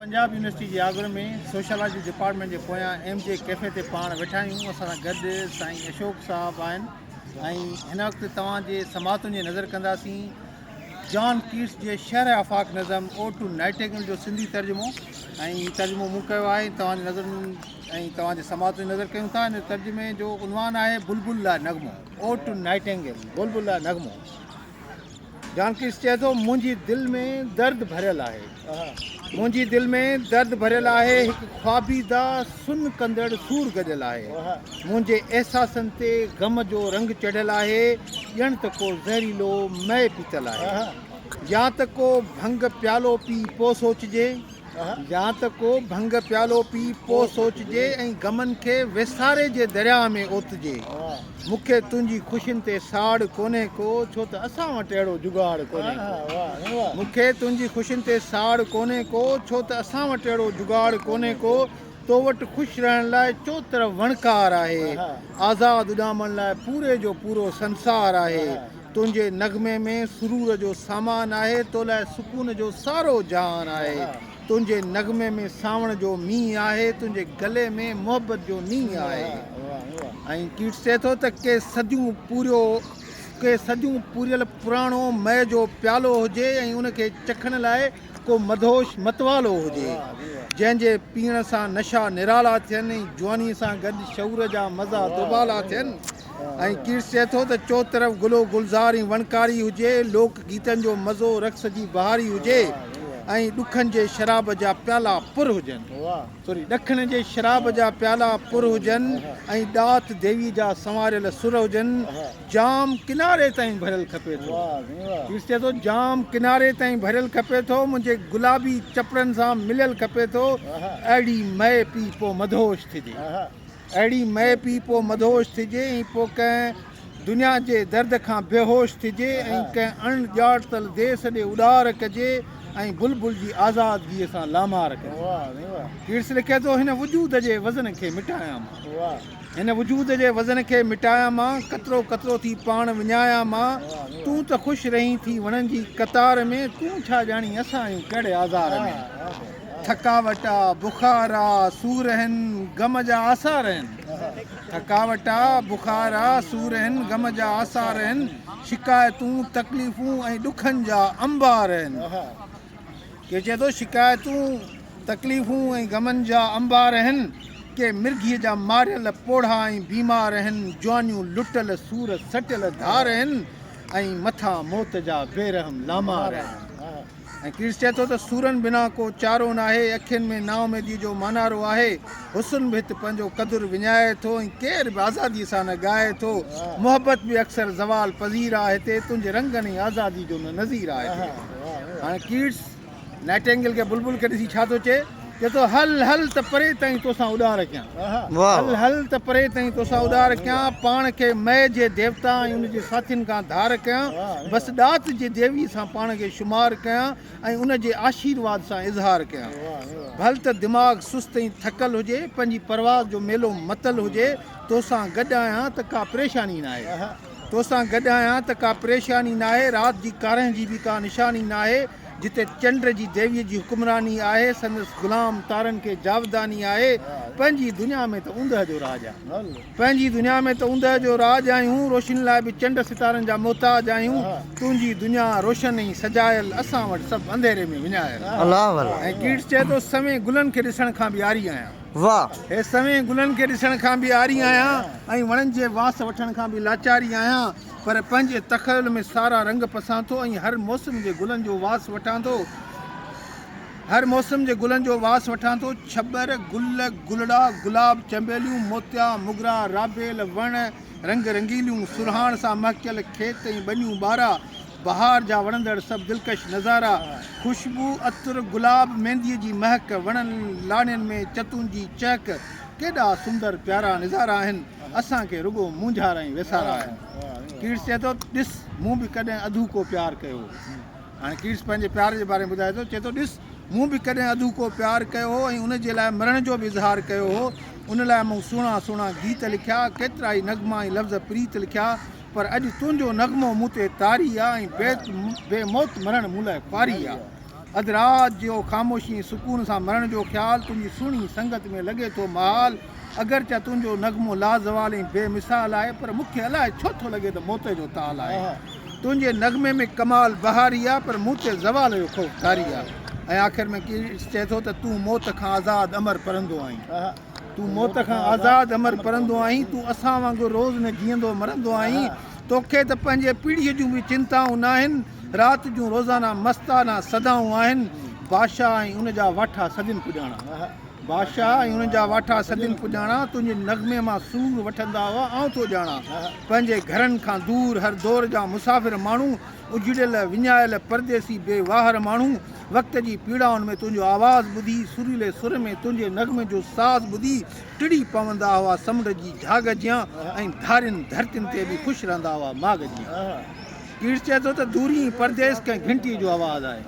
Punjab university جي آڳر ۾ sociology department جي پويان ايم جي ڪيفي تي پاڻ ويٺا آهيون. اسان سان گڏ سائين اشوڪ صاحب آهن ۽ هن وقت توهان جي سماعتن جي نظر ڪنداسين جان ڪيٽس جي شهر آفاق نظم او ٽو نائٽنگل جو سنڌي ترجمو ۽ هي ترجمو مون ڪيو آهي توهان جي نظرن ۽ توهان جي سماعتن جي نظر ڪيون ٿا. هن ترجمي جو عنوان آهي بلبل لاء نغمو، او ٽو نائٽنگل، بلبل لاء نغمو. جان ڪيٽس چئي ٿو، منهنجي دل ۾ درد ڀريل آهي. منهنجي دل ۾ درد ڀريل آهي، هڪ خوابيده سن ڪندڙ سور گڏيل آهي. منهنجي احساسن تي غم جو رنگ چڙهيل آهي، ڄڻ ته ڪو زهريلو مئي پيتل آهي. يا ته ڪو ڀنگ پيالو پي پو سوچجي. يا ته ڪو ڀنگ پيالو پي پو سوچجي ۽ غمن کي ويساري جي درياهه ۾ اوتجي. مون کي تنهنجي خوشين تي ساڙ ڪونهي ڪو، ڇو ته اسان وٽ اهڙو جڳاڙ ڪونهي ڪو. مون کي تنهنجي خوشين تي ساڙ ڪونهي ڪو، ڇو ته اسان وٽ اهڙو جڳاڙ ڪونهي ڪو. تو وٽ خوش رهڻ لاء چوطرف وڻڪار آهي، آزاد اڏامڻ لاء پوري جو پورو سنسار آهي. تنهنجي نغمي ۾ سرور جو سامان آهي، تو لاء سڪون جو سارو جهان آهي. تنهنجي نغمي ۾ سانوڻ جو مينهن آهي، تنهنجي گلي ۾ محبت جو نينهن آهي. ۽ ڪيٽس چئي ٿو ته ڪي صديون پوريو ڪي صديون پوريل پراڻو مئي جو پيالو هجي ۽ ان کي چکڻ لاء ڪو مدهوش متوالو هجي، جنهن جي پيئڻ سان نشا نرالا ٿين ۽ جوانيء سان گڏ شعور جا مزا دوبالا ٿين. ۽ ڪيٽس چئي ٿو ته چوطرف گل و گلزار ۽ وڻڪاري هجي، لوڪ گيتن جو مزو، رقص جي بهاري هجي ۽ ڏکن جي شراب جا پيالا پر هجن. سوري ڏکڻ جي شراب جا پيالا پر هجن ۽ ڏات ديوي جا سنواريل سر هجن. جام ڪناري تائين ڀريل کپي ٿو. ڪيٽس چئي ٿو جام ڪناري تائين ڀريل کپي ٿو، منهنجي گلابي چپڙن سان مليل کپي ٿو، اهڙي مئي پي پو مدهوش ٿجي. اهڙي مئي پي پوء مدهوش ٿجي ۽ پوء ڪنهن دنيا جي درد کان بيهوش ٿجي ۽ ڪنهن اڻ ڄاڻتل ديس ڏي اڏار ڪجي ۽ بلبل جي آزادگيء سان لامار ڪجي. ڪيٽس لکي ٿو، هن وجود جي وزن کي مٽايان مان. هن وجود جي وزن کي مٽايان مان، قطرو قطرو ٿي پاڻ وڃايان مان. تون ته خوش رهين ٿي وڻن جي قطار ۾، تون ڇا ڄاڻين اسان آهيون ڪهڙي آزار ۾. ٿڪاوٽ آ، بخار آ، سور هن، غم جا آثار هن. ٿڪاوٽ آ، بخار آ، سور هن، غم جا آثار هن. شڪايتون، تڪليفون ۽ ڏکن جا انبار هن. ڪي چئي ٿو شڪايتون، تڪليفون ۽ غمن جا انبار هن. ڪي مرگهيء جا ماريل پوڙها ۽ بيمار هن. جوانيون لٽل، سور سٽيل ڌار هن ۽ مٿان موت جا بي رحم لامار هن. ۽ ڪيٽس چئي ٿو ته سورن بنا ڪو چارو ناهي، اکين ۾ نااميديء جو مانارو آهي، حسن به هت پنهنجو قدر وڃائي ٿو ۽ ڪير به آزاديء سان نه ڳائي ٿو، محبت به اڪثر زوال پذير آ هتي، تنهنجي رنگن ۽ آزادي جو نه نظير آ هتي. هاڻي ڪيٽس نائٽنگل کي بلبل کي ڏسي ڇا ٿو چئي؟ چئي ٿو هل هل ته پري تائين توسان اڏار ڪيان. هل هل ته پري تائين توسان اڏار ڪيان، پاڻ کي مئي جي ديوتا ۽ ان جي ساٿين کان ڌار ڪيان، بس ڏات جي ديويء سان پاڻ کي شمار ڪيان ۽ ان جي آشيرواد سان اظهار ڪيان. ڀل ته دماغ سست ۽ ٿڪل هجي، پنهنجي پرواز جو ميلو متل هجي، توسان گڏ آهيان ته ڪا پريشاني ناهي. توسان گڏ آهيان ته ڪا پريشاني ناهي، رات جي ڪارنهن جي به ڪا نشاني ناهي. جتي چنڊ جي ديويء جي حڪمراني آهي، سندس غلام تارن کي جاوداني آهي، پنهنجي دنيا ۾ ته اوندهه جو راڄ آ. پنهنجي دنيا ۾ ته اوندهه جو راڄ آهيون، روشني لاء به چنڊ ستارن جا محتاج آهيون، تنهنجي دنيا روشن ۽ سجايل، اسان وٽ سڀ انڌيري ۾ وڃايل. ۽ ڪيٽس چئي ٿو، سوين گلن کي ڏسڻ کان به عاري آهيان. هي سوين گلن کي ڏسڻ کان به عاري آهيان ۽ وڻن جي واس وٺڻ کان به لاچاري آهيان. پر پنهنجي تخيل ۾ سارا رنگ پسان ٿو ۽ هر موسم جي گلن جو واس وٺان ٿو. هر موسم جي گلن جو واس وٺان ٿو. ڇٻر، گل، گلڙا، گلاب، چنبيليون، موتيا، مگرا، رابيل، وڻ، رنگ رنگيليون، سرهاڻ سان مهڪيل کيت ۽ ٻنيون ٻارا، بهار جا وڻندڙ سڀ دلڪش نظارا، خوشبو، عطر، گلاب، مينديء جي مهڪ، وڻن لاڻين ۾ چتون جي چهڪ، ڪيڏا سندر پيارا نظارا آهن. اسان کي رڳو مونجهارا ۽ ويسارا آهن. ڪيٽس چئي ٿو، ڏس، مون به ڪڏهن اڌوڪو پيار ڪيو هو. هاڻي ڪيٽس پنهنجي پيار جي باري ۾ ٻڌائي ٿو، چئي ٿو، ڏس، مون به ڪڏهن اڌوڪو پيار ڪيو هو ۽ ان جي لاء مرڻ جو به اظهار ڪيو هو. ان لاء مون سهڻا سهڻا گيت لکيا، ڪيترائي نغما ۽ لفظ پريت لکيا، پر اڄ تنهنجو نغمو مون تي طاري آ ۽ بي موت مرڻ مون لاء خواري آ. اڌ رات جو خاموشي ۽ سڪون سان مرڻ جو خيال تنهنجي سهڻي سنگت ۾ لڳي ٿو محال. اگرچه تنهنجو نغمو لازوال ۽ بي مثال آهي پر مون کي الائي ڇو ٿو لڳي ته موت جو تال آهي. تنهنجي نغمي ۾ ڪمال بهاري آ پر مون تي زوال جو خوف طاري آ. ۽ آخر ۾ ڪيٽس چئي ٿو ته تون موت کان آزاد امر پرندو آهين. تون موت کان آزاد امر پرندو آهين، تون اسان وانگر روز نه جيئندو مرندو آهين، توکي ته پنهنجي پيڙهيء جون به چنتائون ناهن، رات جون روزانه مستانه صدائون آهن، بادشاهه ۽ ان جا واٺا صدين پڄاڻا، بادشاهه ۽ ان جا واٺا صدين پڄاڻا، تنهنجي نغمي مان سور وٺندا هئا، آئون ٿو ڄاڻان، پنهنجي گهرن کان دور هر دور جا مسافر ماڻهو، اجڙيل، وڃايل، پرديسي، بي واهر ماڻهو، وقت جي پيڙائن ۾ تنهنجو آواز ٻڌي، سريلي سر ۾ تنهنجي نغمي جو ساز ٻڌي، ٽڙي پوندا هئا سمنڊ جي جهاڳ جيان ۽ ڌارين ڌرتين تي به خوش رهندا هئا ماڳ جيان. ڪيٽس چئي ٿو ته دوري ۽ پرديس ڪنهن گهنٽيء جو آواز آهي.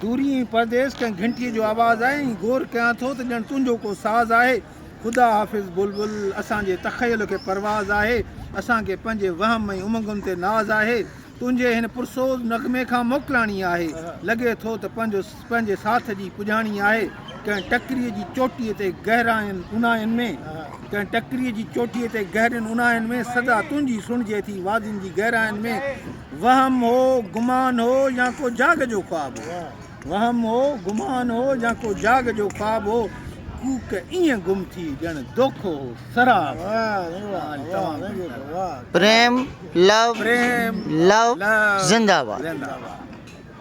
دوري ۽ پرديس ڪنهن گهنٽيء جو آواز آهي ۽ غور ڪيان ٿو ته ڄڻ تنهنجو ڪو ساز آهي. خدا حافظ بلبل، اسان جي تخيل کي پرواز آهي، اسان کي پنهنجي وهم ۽ امنگن تي ناز آهي. تنهنجي هن پرسوز نغمي کان موڪلاڻي آهي. لڳي ٿو ته پنهنجو پنهنجي ساٿ جي پڄاڻي آهي. ڪنهن ٽڪريء جي چوٽيء تي گهراين اونهاين ۾، ڪنهن ٽڪريء جي چوٽيء تي گهرين اونهاين ۾، صدا تنهنجي سڻجي ٿي وادين جي گهراين ۾. وهم هو، گمان هو يا ڪو جاڳ جو خواب هو. وهم هو، گمان هو يا ڪو جاڳ جو خواب هو. ڪوڪ ائين گم ٿي ڄڻ دوکو هو سراب هو. پريم لو لو زنده باد.